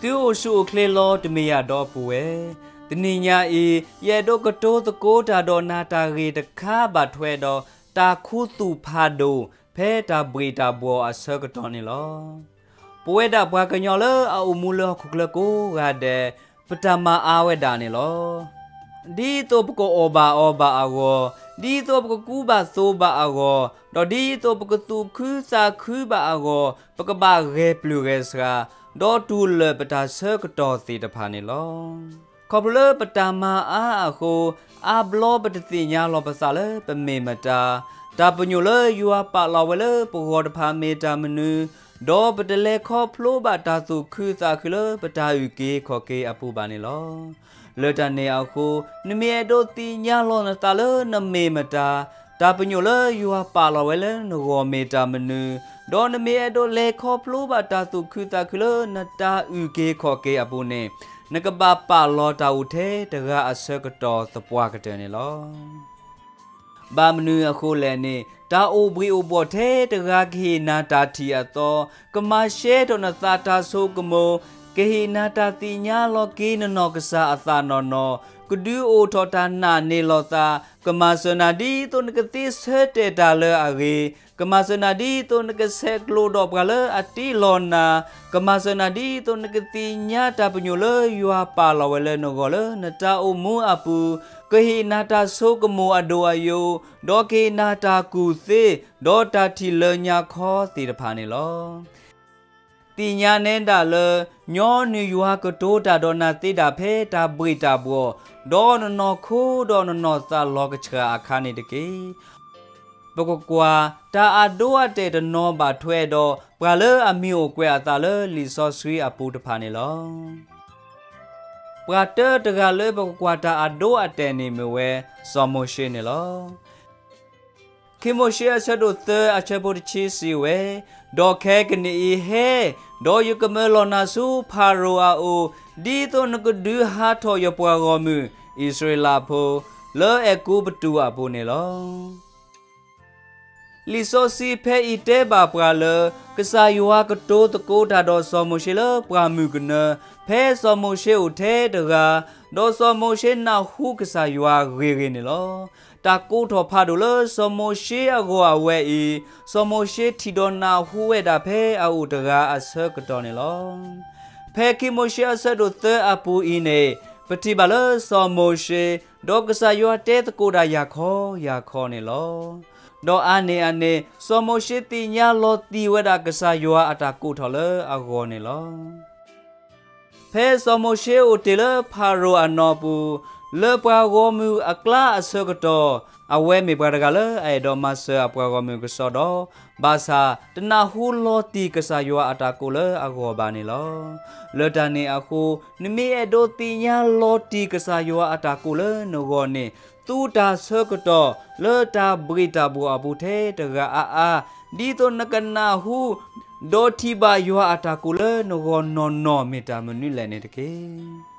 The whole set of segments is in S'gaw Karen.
သုအိၣ်ဆူၣ်အိၣ်ချ့လီၤတမ့ၢ်ယၤဒီပုၢ်ဝဲၢ်. တနံၤညါအံၤ ယအဲၣ်ဒိးကတိၤသကိးတၢ်ဒီးနၤတၢ်ဂ့ၢ်တခါဘၣ်ထွဲဒီး တၢ်ခူသူၣ်ဖးဒိၣ်ဖဲတၢ်ဘှ့ၣ်တၢ်ဘှီၣ်အဆၢကတီၢ်န့ၣ်လီၤ. ပဝဲဒၣ်ပှၤကညီလၢအအိၣ်မူလၢဟီၣ်ခိၣ်ချၢကိးဂၤဒဲး ပတၢ်မၤအါဝဲဒၣ်န့ၣ်လီၤ. ဒ်သိးပကအီၣ်ဘၣ်အီဘၣ်အဂီၢ်, ဒ်သိးပကကူဘၣ်သိးဘၣ်အဂီၢ်, ဒီးဒ်သိးပကသူၣ်ခုသးခုဘၣ်အဂီၢ်, ပကဘၣ်ဂဲၤပျုၢ်ဂဲၤဆှး, ဒီးတူၢ်လၢာ်ပတၢ်ဆၢကတီၢ်သ့ၣ်တဖၣ်န့ၣ်လီၤ. ခီဖျိလၢပတၢ်မၤအါအဃိ, အါဘျီပတသ့ၣ်ညါလီၤပသးလၢပမ့ၢ်မတၤ, တၢ်ပညိၣ်လၢယွၤပာ်လီၤဝဲလၢပဂီၢ်တဖၣ်မ့ၢ်တၢ်မနုၤ, ဒီးပတလဲၤခီဖျိဘၣ်တၢ်သူၣ်ခုသးခုလၢပတၢ်အုၣ်က့ၤခီၣ်က့ၤအပူၤဘၣ်န့ၣ်လီၤ. လၢတၢ်န့ၣ်အဃိ, နမ့ၢ်အဲၣ်ဒိးသ့ၣ်ညါလီၤနသးလၢနမ့ၢ်မတၤ, တၢ်ပညိၣ်လၢယွၤပာ်လီၤဝဲလၢနဂီၢ်မ့ၢ်တၢ်မနုၤ, ဒီးနမ့ၢ်အဲၣ်ဒိးလဲၤခီဖျိဘၣ်တၢ်သူၣ်ခုသးခုလၢနတၢ်အုၣ်က့ၤခီၣ်က့ၤအပူၤန့ၣ်, နကဘၣ်ပာ်လီၤတၢ်အိၣ်ထဲတဂၤအဆၢကတီၢ်သပှၢ်ကတၢၢ်န့ၣ်လီၤ. ဘၣ်မနုၤအဃိလဲၣ်န့ၣ်, တၢ်အိၣ်ဘှံးအိၣ်ဘှီၣ်ထဲတဂၤကဟ့ၣ်နၤတၢ်ထံၣ်အသီ, ကမၤရှဲထီၣ်နသးတၢ်ဆိကမိၣ်, ကဟ့ၣ်နၤတၢ်သ့ၣ်ညါလီၤက့ၤနနီၢ်ကစၢ်အသးနီၢ်နီၢ်, ကဒုးအိၣ်ထီၣ်တၢ်နာ်န့ၢ်လီၤသး, ကမၤစၢၤနၤဒ်သိးနကသ့ဆၢတဲာ်တၢ်လၢအဂ့ၤ, ကမၤစၢၤနၤဒ်သိးနကဆဲးကျိးဒီးပှၤလၢအတ့လီၤနၤ, ကမၤစၢၤနၤဒ်သိးနကသ့ၣ်ညါတၢ်ပညိၣ်လၢယွၤပာ်လီၤဝဲလၢနဂီၢ်လၢနတၢ်အိၣ်မူအပူၤ, ကဟ့ၣ်နၤတၢ်ဆိကမိၣ်အဒိၣ်အယိာ်, ဒီးကဟ့ၣ်နၤတၢ်ကူၣ်သ့, ဒီးတၢ်ထံၣ်လၢညါခီသ့ၣ်တဖၣ်န့ၣ်လီၤ. သ့ၣ်ညါနဲဒၣ်လၢ ညီနုၢ်ယွၤကတိၤတၢ်ဒီးနၤသ့ဒၣ်ဖဲတၢ်ဘှ့ၣ်တၢ်ဘှီၣ်, ဒီးနနီၢ်ခိဒီးနနီၢ်သးလီၤကဆှၣ်အခါန့ၣ်တက့ၢ်. ပကကွၢ်တၢ်အဒိအတဲာ်တနီၤဘၣ်ထွဲဒီး ပှၤလၢအမံၤအိၣ်ကွဲးအသးလၢလံာ်စီဆှံအပူၤတဖၣ်န့ၣ်လီၤ. ပှၤတၢတဂၤလၢပကကွၢ်တၢ်အဒိအတဲာ်န့ၣ်မ့ၢ်ဝဲ စီၤမိၤၡ့န့ၣ်လီၤ. ခံမိၤၡ့အဆၢဒိၣ်သၢအဆၢဖိတဆံစံးဝဲ, ဒီးခဲကနံၣ်အံၤဟဲ, ဒီးယကမၢလီၤနၤဆူဖၤရိၤအအိၣ်, ဒ်သိးနကဒုးဟးထီၣ်ယပှၤဂီၢ်မုၢ် အံၣ်စရ့လးဖိ လၢအဲၤကူပတူးအပူၤန့ၣ်လီၤ. လံာ်စီဆှံဖဲအံၤတဲဘၣ်ပှၤလၢ ကစၢ်ယွၤကတိၤသကိးတၢ်ဒီးစီၤမိၤၡ့လၢပှၢ်မုၢ်ကနၢ, ဖဲစီၤမိၤၡ့အိၣ်ထဲတဂၤ, ဒီးစီၤမိၤၡ့နၢ်ဟူကစၢ်ယွၤဂ့ၤဂ့ၤန့ၣ်လီၤ. တၢ်ကိးထီၣ်ဖးဒိၣ်လၢစီၤမိၤၡ့အဂီၢ်အဝဲအံၤ, စီၤမိၤၡ့ထံၣ်ဒီးနၢ်ဟူဝဲဒၣ်ဖဲအအိၣ်တဂၤအဆၢကတီၢ်န့ၣ်လီၤ. ဖဲခံမိၤၡ့အဆၢဒိၣ်သၢအပူၤအံၤန့ၣ်, ပထံၣ်ဘၣ်လၢစီၤမိၤၡ့ ဒီးကစၢ်ယွၤတဲသကိးတၢ်ယၤခီယၤခီန့ၣ်လီၤ. ဒီးအါန့ၢ်အန့ၣ် စီၤမိၤၡ့သ့ၣ်ညါလီၤတံၢ်ဝဲဒၣ်ကစၢ်ယွၤအတၢ်ကိးထီၣ်လၢအဂီၢ်န့ၣ်လီၤ. ဖဲစီၤမိၤၡ့အိၣ်တ့ၢ်လၢဖၤရိၤအနီၢ်ပူၤ, လၢပှၤဂီၢ်မုၢ်အကျါအဆၢကတီၢ်, အဝဲမ့ၢ်ပှၤတဂၤလၢအအဲၣ်ဒိးမၤစၢၤအပှၤဂီၢ်မုၢ်ကစီဒီ, ဘၣ်ဆၣ်တနၢ်ဟူလီၤတံၢ်ကစၢ်ယွၤအတၢ်ကိးလၢအဂီၢ်ဘၣ်န့ၣ်လီၤ. လၢတၢ်န့ၣ်အဃိ, နမ့ၢ်အဲၣ်ဒိးသ့ၣ်ညါလီၤတံၢ်ကစၢ်ယွၤအတၢ်ကိးလၢနဂီၢ်န့ၣ်, သူတၢ်ဆၢကတီၢ်လၢတၢ်ဘှ့ၣ်တၢ်ဘှီၣ်အပူၤထဲတဂၤအါအါ, ဒ်သိးနကနၢ်ဟူ ဒီးထံၣ်ဘၣ်ယွၤအတၢ်ကိးလၢနဂီၢ်နီၢ်နီၢ်မ့ၢ်တၢ်မနုၤလဲၣ်န့ၣ်တက့ၢ်.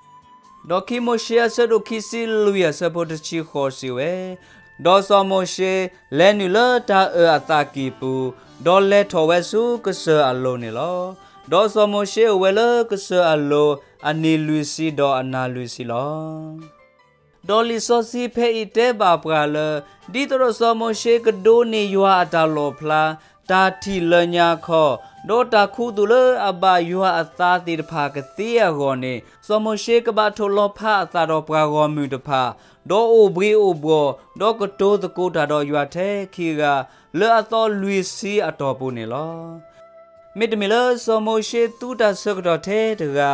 ဒီးခံမိၤၡ့အဆၢဒိၣ်ခံဆံလွံၢ်အဆၢဖိတဆံဃိးစံးဝဲ, ဒီးစီၤမိၤၡ့လဲၤနုာ်လၢတၢ်အၢၣ်အသးကံၢ်ပူၤ, ဒီးလဲၤထီၣ်ဝဲဆူကစၢၢ်အလိၤန့ၣ်လီၤ. ဒီးစီၤမိၤၡ့အိၣ်ဝဲလၢကစၢၢ်အလိၤ အနံၤလွံၢ်ဆံဒီးအနၤလွံၢ်ဆံလီၤ. ဒီးလံာ်စီဆှံဖဲအံၤတဲဘၣ်ပှၤလၢ ဒ်သိးဒီးစီၤမိၤၡ့ကဒိးန့ၢ်ယွၤအတၢ်လီၣ်ဖျါ, တၢ်ထံၣ်လၢညါခီ, ဒီးတၢ်ခူသူၣ်လၢအဘၣ်ယွၤအသါသ့ၣ်တဖၣ်ကသ့အဂီၢ်န့ၣ်, စီၤမိၤၡ့ကဘၣ်ထိၣ်လီၤဖးအသးဒီးပှၤဂီၢ်မုၢ်တဖၣ်, ဒီးအိၣ်ဘှံးအိၣ်ဘှီၣ်, ဒီးကတိၤသကိးတၢ်ဒီးယွၤထဲခံဂၤ, လၢအသီလွံၢ်ဆံအတီၢ်ပူၤန့ၣ်လီၤ. မ့တမ့ၢ်လၢစီၤမိၤၡ့သူတၢ်ဆၢကတီၢ်ထဲတဂၤ,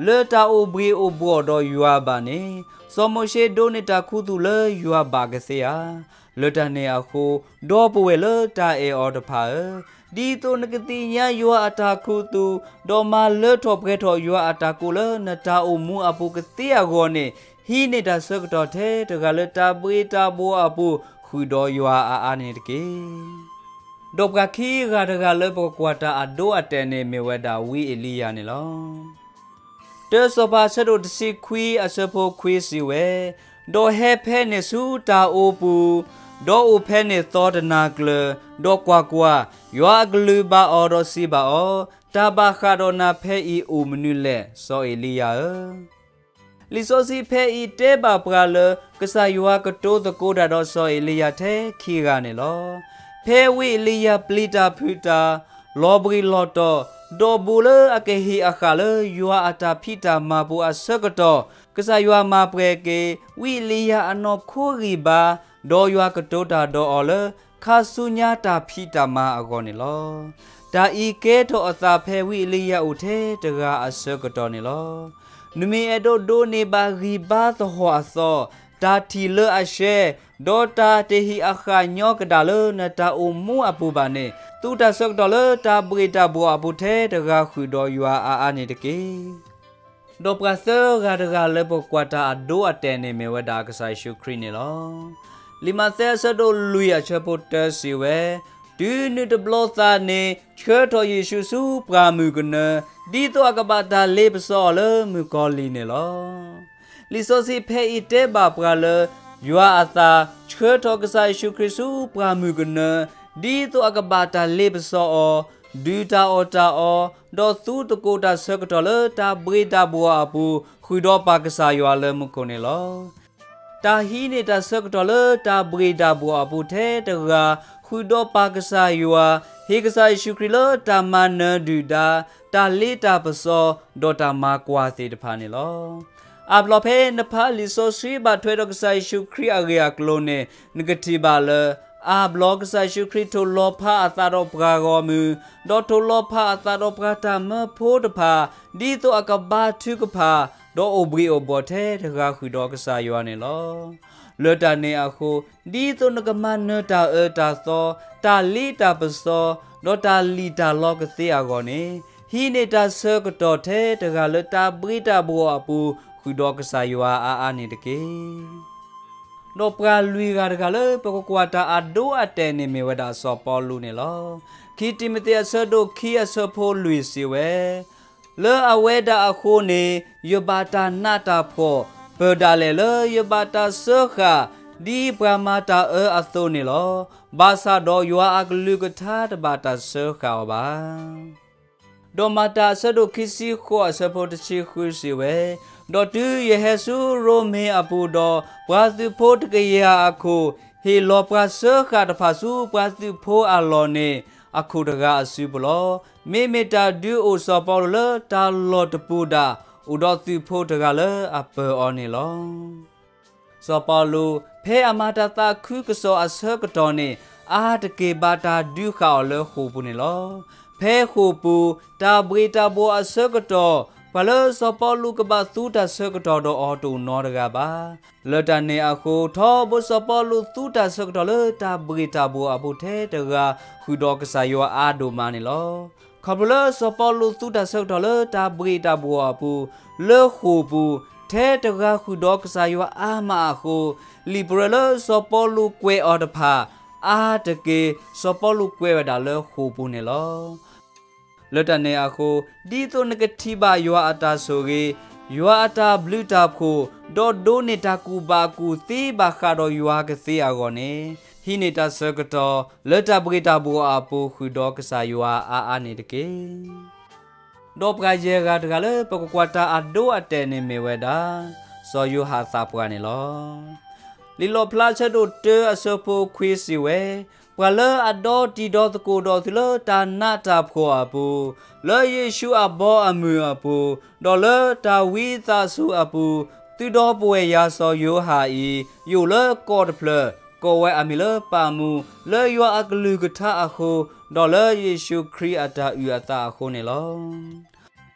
လၢတၢ်အိၣ်ဘှံးအိၣ်ဘှီၣ်ဒီးယွၤဘၣ်န့ၣ်, စီၤမိၤၡ့ဒိးန့ၢ်တၢ်ခူသူၣ်လၢယွၤဘၣ်ကသ့ဧါ. လၢတၢ်န့ၣ်အဃိ, ဒီပုၢ်ဝဲၢ်လၢတၢ်အဲၣ်အီၤတဖၣ်ဧၢ, ဒ်သိးနကသ့ၣ်ညါယွၤအတၢ်ခူသူၣ်, ဒီးမၤလၢထီၣ်ပှဲၤထီၣ်ယွၤအတၢ်ကိးလၢနတၢ်အိၣ်မူအပူၤကသ့အဂီၢ်န့ၣ်, ဟံးန့ၢ်တၢ်ဆၢကတီၢ်ထဲတဂၤလၢတၢ်ဘှ့းတၢ်ဘှီၣ်အပူၤ ဃုာ်ဒီးယွၤအါအါန့ၣ်တက့ၢ်. ဒီးပှၤခံဂၤတဂၤလၢပကကွၢ်တၢ်အဒိအတဲာ်န့ၣ် မ့ၢ်ဝဲဒၣ်ဝံအ့လံယၤန့ၣ်လီၤ. တၢစီၤပၤအဆၢဒိၣ်တဆံခွံအဆၢဖိခွံစံးဝဲ, ဒီးဟဲဖဲန့ၣ်ဆူတၢ်အိပူၤ, ဒီးအိၣ်ဖဲန့ၣ်သီတနၤကျၢၤ, ဒီးကွၢ်ကွၢ်, ယွၤအကလုၢ်ဘၣ်အီၤဒီးစံးဘၣ်အီၤ, တၢ်ဘၣ်ဃးဒီးနၤဖဲအံၤအိၣ်မနုၤလဲၣ်, စီၤအ့လံယၤဧၢ. လံာ်စီဆှံဖဲအံၤတဲဘၣ်ပှၤလၢ ကစၢ်ယွၤကတိၤသကိးတၢ်ဒီးစီၤအ့လံယၤထဲခံဂၤန့ၣ်လီၤ. ဖဲဝံအ့လံယၤပျံၤတၢ်ဖုးတၢ်, လီၤဘှံးလီၤတီၤ, ဒီးဘူးလၢအကဟ့ၣ်အဃၣ်လၢယွၤအတၢ်ဖံးတၢ်မၤပူၤအဆၢကတီၢ်, ကစၢ်ယွၤမၤပှဲၤက့ၤ ဝံအ့လံယၤအနီၢ်ခိဂံၢ်ဘါ, ဒီးယွၤကတိၤတၢ်ဒီးအီၤလၢ ခါဆူညါတၢ်ဖံးတၢ်မၤအဂီၢ်န့ၣ်လီၤ. တၢ်အံၤကဲထီၣ်အသးဖဲဝံအ့လံယၤအိၣ်ထဲတဂၤအဆၢကတီၢ်န့ၣ်လီၤ. နမ့ၢ်အဲၣ်ဒိးဒိးန့ၢ်ဘၣ်ဂံၢ်ဘါသဟီၣ်အသီ, တၢ်ထံၣ်လၢအရှဲ, ဒီးတၢ်တဟ့ၣ်အဃၣ်ညီကဒၣ်လၢနတၢ်အိၣ်မူအပူၤဘၣ်န့ၣ်, သူတၢ်ဆၢကတီၢ်လၢတၢ်ဘှ့ၣ်တၢ်ဘှီၣ်အပူၤထဲတဂၤဃုာ်ဒီးယွၤအါအါန့ၣ်တက့ၢ်. ဒီးပှၤသၢဂၤတဂၤလၢပကွၢ်တၢ်အဒိအတဲာ်န့ၣ်မ့ၢ်ဝဲဒၣ်ကစၢ်ယ့ၣ်ၡူးခရံာ်န့ၣ်လီၤ. လံာ်မးသဲအဆၢဒိၣ်လွံၢ်အဆၢဖိတၢစံးဝဲ, တုၤနုၤတဘျီသးန့ၣ် ဆှၢထီၣ်ယ့ၣ်ၡူးဆူပှၢ်မုၢ်ကနၢ, ဒ်သိးအကဘၣ်တၢ်လ့ပစီအီၤလၢမုၣ်ကီၤလံၢ်န့ၣ်လီၤ. လံာ်စီဆှံဖဲအံၤတဲဘၣ်ပှၤလၢ ယွၤအသး ဆှၢထီၣ်ကစၢ်ယ့ၣ်ၡူးခရံာ်ဆူပှၢ်မုၢ်ကနၢ, ဒ်သိးအကဘၣ်တၢ်လ့ပစီအီၤ, ဒုးတၢ်အီၣ်တၢ်အီ, ဒီးသူသကိးတၢ်ဆၢကတီၢ်လၢတၢ်ဘှ့ၣ်တၢ်ဘှီၣ်အပူၤ ဃုာ်ဒီးပၢ်ကစၢ်ယွၤလၢမူခိၣ်န့ၣ်လီၤ. တၢ်ဟံးန့ၢ်တၢ်ဆၢကတီၢ်လၢတၢ်ဘှ့ၣ်တၢ်ဘှီၣ်အပူၤထဲတဂၤ ဃုာ်ဒီးပၢ်ကစၢ်ယွၤ, ဟ့ၣ်ကစၢ်ယ့ၣ်ၡူးခရံာ်လၢတၢ်မၤနၢၤဒုၣ်ဒါ, တၢ်လ့တၢ်ပစီ, ဒီးတၢ်မၤကွၢ်သ့ၣ်တဖၣ်န့ၣ်လီၤ. အါဘျီဖဲနဖးလံာ်စီဆှံဘၣ်ထွဲဒီးကစၢ်ယ့ၣ်ၡူးခရံာ်အဂ့ၢ်အကျိၤန့ၣ် နကထံၣ်ဘၣ်လၢ အါဘျီကစၢ်ယ့ၣ်ၡူးခရံာ်ထိၣ်လီၤဖးအသးဒီးပှၤဂီၢ်မုၢ်, ဒီးထိၣ်လီၤဖးအသးဒီးပှၤတၢ်မၢဖိတဖၣ်, ဒ်သိးအကဘါထုကဖၣ်, ဒီးအိၣ်ဘှံးအိၣ်ဘှီၣ်ထဲတဂၤဃုာ်ဒီးကစၢ်ယွၤန့ၣ်လီၤ. လၢတၢ်န့ၣ်အဃိ, ဒ်သိးနကမၤနၢၤတၢ်အၢတၢ်သီ, တၢ်လ့တၢ်ပစီ, ဒီးတၢ်လံၣ်တၢ်လီကသ့အဂီၢ်န့ၣ်, ဟံးန့ၢ်တၢ်ဆၢကတီၢ်ထဲတဂၤလၢတၢ်ဘှ့ၣ်တၢ်ဘှီၣ်အပူၤ ဃုာ်ဒီးကစၢ်ယွၤအါအါန့ၣ်တက့ၢ်. ဒီးပှၤလွံၢ်ဂၤတဂၤလၢပကကွၢ်တၢ်အဒိအတဲာ်န့ၣ်မ့ၢ်ဝဲဒၣ်စီၤပီလူးန့ၣ်လီၤ. ခံတံၤမသ့းအဆၢဒိၣ်ခံအဆၢဖိလွံၢ်စံးဝဲ, လၢအဝဲဒၣ်အဃိန့ၣ် ယဘၣ်တၢ်နးတၢ်ဖှီၣ်, ပၢၢ်ဒၣ်လဲာ်လၢယဘၣ်တၢ်စၢဃာ် ဒ်ပှၤမၤတၢ်အၢအသိးန့ၣ်လီၤ. ဘၣ်ဆၣ်ဒီးယွၤအကလုၢ်ကထါတဘၣ်တၢ်စၢဃာ်အီၤဘၣ်. ဒီးမၤတၢ်အဆၢဒိၣ်ခံဆံဃိးအဆၢဖိတဆံဃုစံးဝဲ, ဒီးတုၤယဟဲဆူရိမ့ၤအပူၤဒီး ပှၤသုးဖိတကယၤအခိၣ် ဟ့ၣ်လီၤပှၤစၢဃာ်တဖၣ်ဆူပှၤသုးဖိအလီၢ်န့ၣ် အခိၣ်တဂၤအစုပူၤလီၤ. မ့မ့ၢ်တၢ်ဒုးအိၣ်စီၤပီလူးလၢတၢ်လီၢ်တပူၤဒၣ် အိၣ်ဒီးသုးဖိတဂၤလၢအပၢၤအီၤန့ၣ်လီၤ. စီၤပီလူး ဖဲအမၤတၢ်သးခုကစီၣ်အဆၢကတီၢ်န့ၣ် အါတက့ၢ်ဘၣ်တၢ်ဒုးဃာ်အီၤလၢဃိာ်ပူၤန့ၣ်လီၤ. ဖဲဃိာ်ပူၤ တၢ်ဘှ့ၣ်တၢ်ဘှီၣ်အဆၢကတီၢ် ပှၤလၢစီၤပီလူးကဘၣ်သူတၢ်ဆၢကတီၢ်ဒီးအီၤတအိၣ်နီတဂၤဘၣ်. လၢတၢ်န့ၣ်အဃိ ထီဘိစီၤပီလူးသူတၢ်ဆၢကတီၢ်လၢတၢ်ဘှ့ၣ်တၢ်ဘှီၣ်အပူၤထဲတဂၤ ဃုာ်ဒီးကစၢ်ယွၤအါဒိၣ်မးန့ၣ်လီၤ. ခီဖျိလၢစီၤပီလူးသူတၢ်ဆၢကတီၢ်လၢတၢ်ဘှ့ၣ်တၢ်ဘှီၣ်အပူၤ လၢဃိာ်ပူၤ ထဲတဂၤဃုာ်ဒီးကစၢ်ယွၤအါမးအဃိ, လံာ်ပရၢလၢစီၤပီလူးကွဲးအီၤတဖၣ် အါတက့ၢ် စီၤပီလူးကွဲးဝဲဒၣ်လၢဃိာ်ပူၤန့ၣ်လီၤ. လၢတၢ်န့ၣ်အဃိ, ဒ်သိးနကထံၣ်ဘၣ်ယွၤအတၢ်ဆိၣ်ဂ့ၤ, ယွၤအတၢ်ဘျုးတၢ်ဖှိၣ်, ဒီးဒိးန့ၢ်တၢ်ကူၣ်ဘၣ်ကူၣ်သ့ဘၣ်ဃးဒီးယွၤကသ့အဂီၢ်န့ၣ်, ဟံးန့ၢ်တၢ်ဆၢကတီၢ် လၢတၢ်ဘှ့ၣ်တၢ်ဘှီၣ်အပူၤဃုာ်ဒီးကစၢ်ယွၤအါအါန့ၣ်တက့ၢ်. ဒီးပှၤယဲၢ်ဂၤတဂၤလၢပကကွၢ်တၢ်အဒိအတဲာ်န့ၣ်မ့ၢ်ဝဲဒၣ် စီၤယိၤဟၣ်သးပှၢ်န့ၣ်လီၤ. လံာ်လီၣ်ဖျါဆၢဒိၣ်တၢအဆၢဖိခွံစံးဝဲ, ပှၤလၢအဒီတံၤဒီသကိးဒီးသုလၢတၢ်နးတၢ်ဖှီၣ်အပူၤ, လၢယ့ၣ်ၡူးအဘီအမုၢ်အပူၤ, ဒီးလၢတၢ်ဝံသးစူၤအပူၤ, သုဒီပုၢ်ဝဲၢ်ယၤစီၤယိၤဟၣ်အံၤ, ယအိၣ်လၢကီၢ်တဖျၢၣ်, ကိးဝဲအမံၤလၢပၢ်မူ, လၢယွၤအကလုၢ်ကထါအဃိ, ဒီးလၢယ့ၣ်ၡူးခရံာ်အတၢ်အုၣ်အသးအဃိန့ၣ်လီၤ.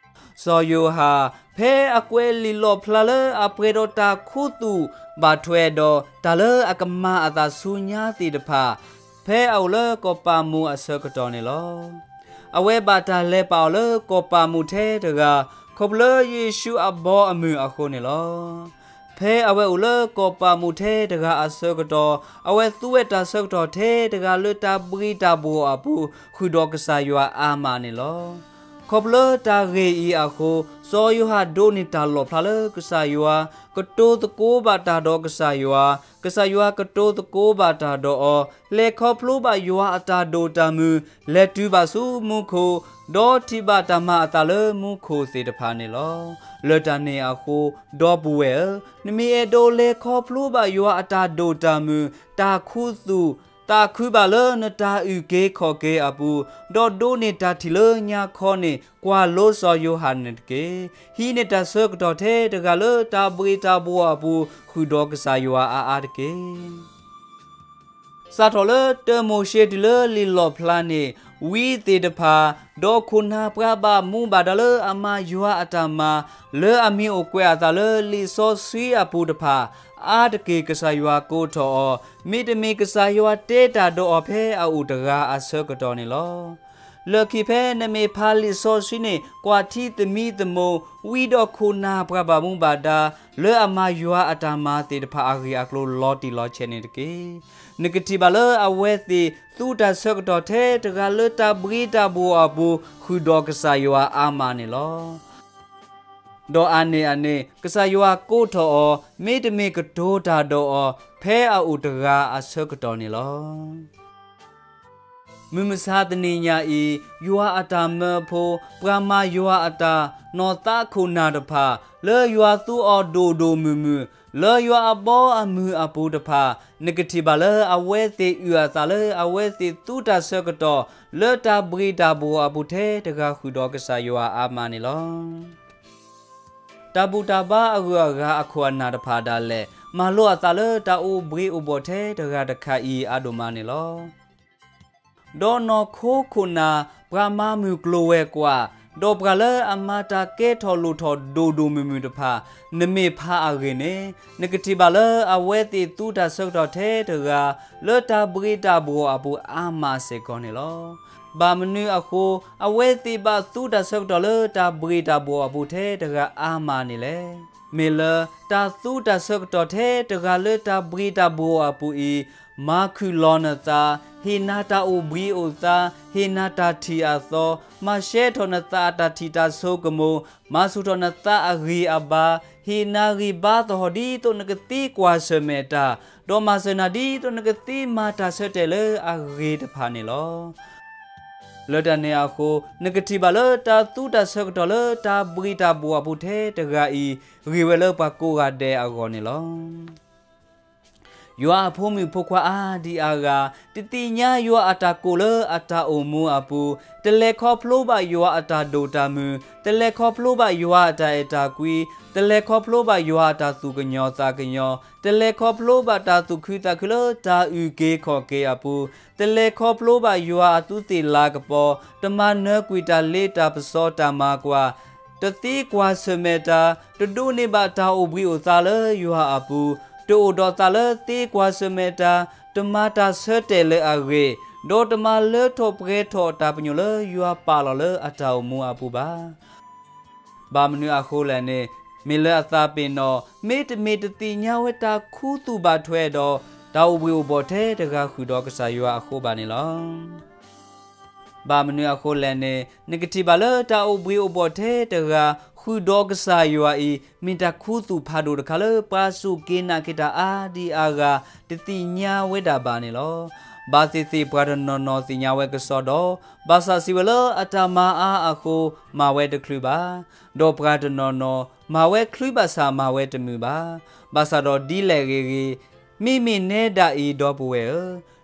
စီၤယိၤဟၣ် ဖဲအကွဲးလံာ်လီၣ်ဖျါလၢအပှဲၤဒီးတၢ်ခူသူၣ်ဘၣ်ထွဲဒီး တၢ်လၢအကမၤအသးဆူညါသ့ၣ်တဖၣ်, ဖဲအအိၣ်လၢကီၢ်ပၤမူးအဆၢကတီၢ်န့ၣ်လီၤ. အဝဲဘၣ်တၢ်လဲၤပာ်အီၤလၢကီၢ်ပၤမူးထဲတဂၤ, ခီဖျိလၢယ့ၣ်ၡူးအဘီအမုၢ်အဃိန့ၣ်လီၤ. ဖဲအဝဲအိၣ်လၢကီၢ်ပၤမူးထဲတဂၤအဆၢကတီၢ်, အဝဲသူဝဲတၢ်ဆၢကတီၢ်ထဲတဂၤလၢတၢ်ဘှ့ၣ်တၢ်ဘှီၣ်အပူၤ ဃုာ်ဒီးကစၢ်ယွၤအါမးန့ၣ်လီၤ. ခီဖျိလၢတၢ်ဂ့ၢ်အံၤအဃိ, စီၤယိၤဟၣ်ဒိးန့ၢ်တၢ်လီၣ်ဖျါလၢကစၢ်ယွၤ, ကတိၤသကိးဘၣ်တၢ်ဒီးကစၢ်ယွၤ, ကစၢ်ယွၤကတိၤသကိးဘၣ်တၢ်ဒီးအီၤ, လဲၤခီဖျိဘၣ်ယွၤအတၢ်ဒိၣ်တၢ်မုၢ်, လဲၤတုၤဘၣ်ဆူမူခိၣ်, ဒီးထံၣ်ဘၣ်တၢ်မၤအသးလၢမူခိၣ်သ့ၣ်တဖၣ်န့ၣ်လီၤ. လၢတၢ်န့ၣ်အဃိ, ဒီပုၢ်ဝဲၢ်ဧၢ, နမ့ၢ်အဲၣ်ဒိးလဲၤခီဖျိဘၣ်ယွၤအတၢ်ဒိၣ်တၢ်မုၢ်, တၢ်ခူသူၣ်, သးခုဘၣ်လၢနတၢ်အုၣ်က့ၤခီၣ်က့ၤအပူၤ, ဒီးဒိးန့ၢ်တၢ်ထံၣ်လၢညါခီန့ၣ်, ကွၢ်လိစီၤယိၤဟၣ်န့ၣ်တက့ၢ်. ဟံးန့ၢ်တၢ်ဆၢကတီၢ်ထဲတဂၤလၢတၢ်ဘှ့ၣ်တၢ်ဘှီၣ်အပူၤ, ဃုာ်ဒီးကစၢ်ယွၤအါအါတက့ၢ်. စးထီၣ်လၢတၢမိၤၡ့တုၤလၢလံာ်လီၣ်ဖျါန့ၣ်, ဝံသ့ၣ်တဖၣ်, ဒီးခိၣ်နၢ်ပှၤဘၣ်မူဘၣ်ဒါလၢအမၤယွၤအတၢ်မၤ, လၢအမံၤအိၣ်ကွဲးအသးလၢလံာ်စီဆှံအပူၤတဖၣ်, အါတက့ၢ်ကစၢ်ယွၤကိးထီၣ်အီၤ, မ့တမ့ၢ်ကစၢ်ယွၤတဲတၢ်ဒီးအီၤဖဲအအိၣ်တဂၤအဆၢကတီၢ်န့ၣ်လီၤ. လၢခံဖဲနမ့ၢ်ဖးလံာ်စီဆှံန့ၣ်, ကွၢ်ထံသမံသမိး, ဝံဒီးခိၣ်နၢ်ပှၤဘၣ်မူဘၣ်ဒါ, လၢအမၤယွၤအတၢ်မၤသ့ၣ်တဖၣ်အဂ့ၢ်အကျိၤလီၤတံၢ်လီၤဆဲးန့ၣ်တက့ၢ်. နကထံၣ်ဘၣ်လၢအဝဲသ့ၣ်သူတၢ်ဆၢကတီၢ်ထဲတဂၤလၢတၢ်ဘှ့ၣ်တၢ်ဘှီၣ်အပူၤ, ဃုာ်ဒီးကစၢ်ယွၤအါမးန့ၣ်လီၤ. ဒီးအါန့ၢ်အန့ၣ်, ကစၢ်ယွၤကိးထီၣ်အီၤ, မ့တမ့ၢ်ကတိၤတၢ်ဒီးအီၤ, ဖဲအအိၣ်တဂၤအဆၢကတီၢ်န့ၣ်လီၤ. မုၢ်မဆါတနံၤညါအံၤ, ယွၤအတၢ်မၢဖိ, ပှၤမၤယွၤအတၢ်, နီၢ်သးခိၣ်နၢ်တဖၣ်, လၢယွၤသူအီၤဒိၣ်ဒိၣ်မုၢ်မုၢ်, လၢယွၤအဘီအမုၢ်အပူၤတဖၣ်, နကထံၣ်ဘၣ်လၢအဝဲသ့ၣ်အုၣ်အသးလၢအဝဲသ့ၣ်သူတၢ်ဆၢကတီၢ်, လၢတၢ်ဘှ့ၣ်တၢ်ဘှီၣ်အပူၤထဲတဂၤဃုာ်ဒီးကစၢ်ယွၤအါမးန့ၣ်လီၤ. တၢ်ဘူၣ်တၢ်ဘါအဂုၤအဂၤအခိၣ်အနၢ်တဖၣ်ဒၣ်လဲာ်, မၤလိအသးလၢတၢ်အိၣ်ဘှ့ၣ်အိၣ်ဘှီၣ်ထဲတဂၤတခါအံၤအါဒိၣ်မးန့ၣ်လီၤ. ဒီးနီၢ်ခိခိၣ်နၢ်, ပှၤမၤမုၢ်ကျိၤဝဲၤကွာ်, ဒီးပှၤလၢအမၤတၢ်ကဲထီၣ်လိၣ်ထီၣ်ဒိၣ်ဒိၣ်မုၢ်မုၢ်တဖၣ်, နမ့ၢ်ဖးအဂ့ၢ်န့ၣ်, နကထံၣ်ဘၣ်လၢအဝဲသ့ၣ်သူတၢ်ဆၢကတီၢ်ထဲတဂၤ, လၢတၢ်ဘှ့ၣ်တၢ်ဘှီၣ်အပူၤအါမးစ့ၢ်ကီးန့ၣ်လီၤ. ဘၣ်မနုၤအဃိ, အဝဲသ့ၣ်ဘၣ်သူတၢ်ဆၢကတီၢ်လၢတၢ်ဘှ့ၣ်တၢ်ဘှီၣ်အပူၤထဲတဂၤအါမးန့ၣ်လဲၣ်. မ့ၢ်လၢတၢ်သူတၢ်ဆၢကတီၢ်ထဲတဂၤလၢတၢ်ဘှ့ၣ်တၢ်ဘှီၣ်အပူၤအံၤ, မၤခုၣ်လီၤနသး, ဟ့ၣ်နၤတၢ်အိၣ်ဘှံးအိၣ်သါ, ဟ့ၣ်နၤတၢ်ထံၣ်အသီ, မၤရှဲထီၣ်နသးအတၢ်ထံၣ်တၢ်ဆိကမိၣ်, မၤဆူၣ်ထီၣ်နသးအဂံၢ်အဘါ, ဟ့ၣ်နၤဂံၢ်ဘါသဟီၣ်ဒ်သိးနကသ့ကွၢ်ဆၢၣ်မဲာ်တၢ်, ဒီးမၤစၢၤနၤဒ်သိးနကသ့မၤတၢ်ဆၢတဲာ်လၢအဂ့ၤတဖၣ်န့ၣ်လီၤ. လၢတၢ်န့ၣ်အဃိ, နကထံၣ်ဘၣ်လၢတၢ်သူတၢ်ဆၢကတီၢ်လၢတၢ်ဘှ့ၣ်တၢ်ဘှီၣ်အပူၤထဲတဂၤအံၤ, ဂ့ၤဝဲလၢပှၤကိးဂၤဒဲးအဂီၢ်န့ၣ်လီၤ. ယွၤအဖိမုၣ်ဖိခွါအါဒံအါဂၤ, တသ့ၣ်ညါယွၤအတၢ်ကိးလၢအတၢ်အိၣ်မူအပူၤ, တလဲၤခီဖျိဘၣ်ယွၤအတၢ်ဒိၣ်တၢ်မုၢ်, တလဲၤခီဖျိဘၣ်ယွၤအတၢ်အဲၣ်တၢ်ကွံ, တလဲၤခီဖျိဘၣ်ယွၤအတၢ်သူၣ်ကညီၤသးကညီၤ, တလဲၤခီဖျိဘၣ်တၢ်သူၣ်ခုသးခုလၢတၢ်အုၣ်က့ၤခီၣ်က့ၤအပူၤ, တလဲၤခီဖျိဘၣ်ယွၤအသူးသ့ၣ်လၤကပီၤ, တမၤနၢၤကွံာ်တၢ်လ့တၢ်ပစီတၢ်မၤကွၢ်, တသ့ကွၢ်ဆၢၣ်မဲာ်တၢ်, တဒိးန့ၢ်ဘၣ်တၢ်အိၣ်ဘှံးအိၣ်သါလၢယွၤအပူၤ, တအိၣ်ဒီးသးလၢသ့ကွၢ်ဆၢၣ်မဲာ်တၢ်, တမၤတၢ်ဆၢတဲာ်လၢအဂ့ၤ, ဒီးတမၤလၢထီၣ်ပှဲၤထီၣ်တၢ်ပညိၣ်လၢယွၤပာ်လီၤလၢအတၢ်အိၣ်မူအပူၤဘၣ်. ဘၣ်မနုၤအဃိလဲၣ်န့ၣ်, မ့ၢ်လၢအသးပ့ၤနီၣ်, မ့တမ့ၢ်တသ့ၣ်ညါဝဲတၢ်ခူသူၣ်ဘၣ်ထွဲဒီး, တၢ်အိၣ်ဘှံးအိၣ်ဘှီၣ်ထဲတဂၤဃုာ်ဒီးကစၢ်ယွၤအဃိဘၣ်န့ၣ်လီၤ. ဘၣ်မနုၤအဃိလဲၣ်န့ၣ်, နကထံၣ်ဘၣ်လၢတၢ်အိၣ်ဘှံးအိၣ်ဘှီၣ်ထဲတဂၤဃုာ်ဒီးကစၢ်ယွၤအံၤ, မ့ၢ်တၢ်ခူသူၣ်ဖးဒိၣ်တခါလၢပှၤစူၢ်က့ၤနာ်က့ၤတၢ်အါဒံအါဂၤ, တသ့ၣ်ညါဝဲဒၣ်ဘၣ်န့ၣ်လီၤ. ဘၣ်သ့ၣ်သ့ၣ်ပှၤတနီၤနီၤသ့ၣ်ညါဝဲကစီဒီ, ဘၣ်ဆၣ်စံးဝဲလၢအတၢ်မၤအါအဃိ, မၤဝဲတချုးဘၣ်. ဒီးပှၤတနီၤနီၤ, မၤဝဲချုးဘၣ်ဆၣ်မၤဝဲတမုာ်ဘၣ်. ဘၣ်ဆၣ်ဒီးဒ်လဲၣ်ဂ့ၤဂ့ၤ, မ့မ့ၢ်နဲဒၣ်အံၤဒီပုၢ်ဝဲၢ်ဧၢ,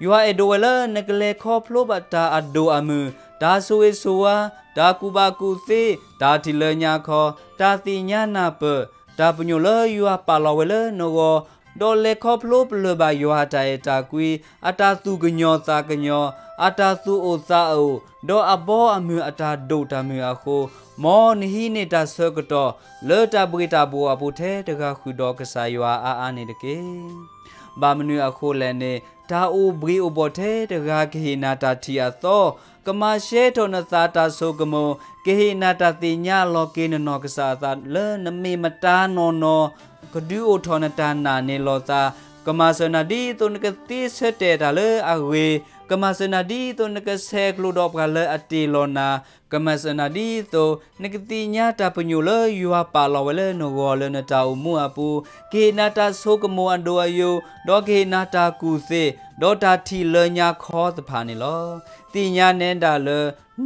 ယွၤအဲၣ်ဒိးဝဲလၢနကလဲၤခီဖျိဘၣ်တၢ်အဒိၣ်အမုၢ်, တၢ်ဆိၣ်ဂ့ၤဆိၣ်ဝါ, တၢ်ကူၣ်ဘၣ်ကူၣ်သ့, တၢ်ထံၣ်လၢညါခီ, တၢ်သ့ၣ်ညါနၢ်ပၢၢ်, တၢ်ပညိၣ်လၢယွၤပာ်လီၤဝဲလၢနဂီၢ်, ဒီးလဲၤခီဖျိပလၢၢ်ဘၣ်ယွၤအတၢ်အဲၣ်တၢ်ကွံ, အတၢ်သူၣ်ကညီၤသးကညီၤ, အတၢ်သူၣ်အိၣ်သးအိၣ်, ဒီးအဘီအမုၢ်အတၢ်ဒိၣ်တၢ်မုၢ်အဃိ, မ်နဟံးန့ၢ်တၢ်ဆၢကတီၢ်, လၢတၢ်ဘှ့ၣ်တၢ်ဘှီၣ်အပူၤထဲတဂၤဃုာ်ဒီးကစၢ်ယွၤအါအါန့ၣ်တက့ၢ်. ဘၣ်မနုၤအဃိလဲၣ်န့ၣ်, တၢ်အိၣ်ဘှံးအိၣ်ဘှီၣ်ထဲတဂၤကဟ့ၣ်နၤတၢ်ထံၣ်အသီ, ကမၤရှဲထီၣ်နသးတၢ်ဆိကမိၣ်, ကဟ့ၣ်နၤတၢ်သ့ၣ်ညါအလီၤက့ၤနနီၢ်ကစၢ်အသး လၢနမ့ၢ်မတၤနီၢ်နီၢ်, ကဒုးအိၣ်ထီၣ်နတၢ်နာ်န့ၢ်လီၤသး, ကမၤစၢၤနၤဒ်သိးနကသ့ဆၢတဲာ်တၢ်လၢအဂ့ၤ, ကမၤစၢၤနၤဒ်သိးနကဆဲးကျိးဒီးပှၤလၢအတ့ၢ်လီၤနၤ, ကမၤစၢၤနၤဒ်သိး နကသ့ၣ်ညါတၢ်ပညိၣ်လၢယွၤပာ်လီၤဝဲလၢနဂီၢ်လၢနတၢ်အိၣ်မူအပူၤ, ကဟ့ၣ်နၤတၢ်ဆိကမိၣ်အဒိၣ်အယိာ်, ဒီးကဟ့ၣ်နၤတၢ်ကူၣ်သ့, ဒီးတၢ်ထံၣ်လၢညါခီတဖၣ်န့ၣ်လီၤ. သ့ၣ်ညါနဲဒၣ်လၢ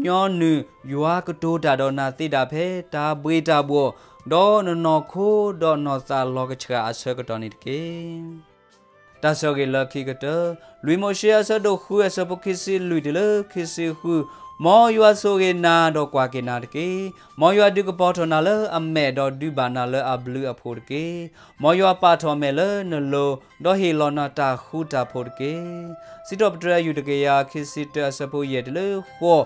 ညီနုၢ် ယွၤကတိၤတၢ်ဒီးနၤသ့ဒၣ်ဖဲတၢ်ဘှ့ၣ်တၢ်ဘှီၣ်, ဒီးနနီၢ်ခိဒီးနီၢ်သးလီၤကဆှၣ်အဆၢကတီၢ်န့ၣ်တက့ၢ်. တၢ်ဆိၣ်ဂ့ၤလၢခံကတၢၢ်, လွံၢ်မိၤၡ့အဆၢဒိၣ်ဃုအဆၢဖိခံဆံလွံၢ်တုၤလၢခံဆံဃု, မ်ယွၤဆိၣ်ဂ့ၤနၤဒီးကွၢ်က့ၤနၤတက့ၢ်. မ်ယွၤဒုးကပီၤထီၣ်နၤလၢအမဲာ်ဒီးဒုးဘၣ်နၤလၢအဘျုးအဖှိၣ်တက့ၢ်. မ်ယွၤပာ်ထီၣ်မဲာ်လၢနလိၤ, ဒီးဟ့ၣ်လီၤနၤတၢ်ဃူတၢ်ဖိးတက့ၢ်. စံးထီၣ်ပတြၢၤယုၢ်တကယၤခံဆံတၢအဆၢဖိယဲၢ်တုၤလၢဃိး,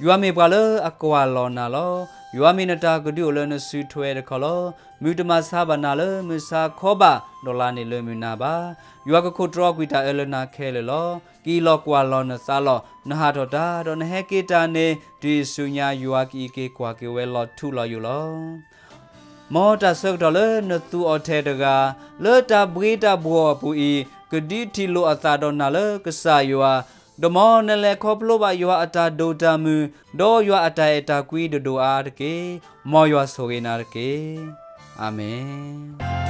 ယွၤမ့ၢ်ပှၤလၢအကွၢ်လီၤနၤလီၤ. ယွၤမ့ၢ်နတၢ်ကဒုအိၣ်လၢနစုထွဲတခီလီၤ. မုၢ်တမၤဆါဘၣ်နၤလၢမုၢ်ဆါခီဘၣ်, ဒီးလါန့ၣ်လၢမုၢ်နၤဘၣ်. ယွၤကခိးတြီကွံာ်တၢ်အၢလၢနၤခဲလၢာ်လီၤ. ကအံးလီၤကွၢ်လီၤနသးလီၤ. နဟးထီၣ်တၢ်, ဒီးနဟဲက့ၤတၢ်န့ၣ် တုၤအံၤဆူညါယွၤကအံးက့ၤကွၢ်က့ၤဝဲလီၤထူလီၤယိာ်လီၤ. မ်တၢ်ဆၢကတီၢ်လၢနသူအီၤထဲတဂၤ, လၢတၢ်ဘှ့တၢ်ဘှီၣ်အပူၤအံၤ, ကဒုးထံၣ်လိာ်အသးဒီးနၤလၢကစၢ်ယွၤ, ဒီးမ်နလဲၤခီဖျိဘၣ်ယွၤအတၢ်ဒိၣ်တၢ်မုၢ်, ဒီးယွၤအတၢ်အဲၣ်တၢ်ကွံဒိၣ်ဒိၣ်အါအါတက့ၢ်. မ်ယွၤဆိၣ်ဂ့ၤနၤတက့ၢ်. အၤမ့ၣ်.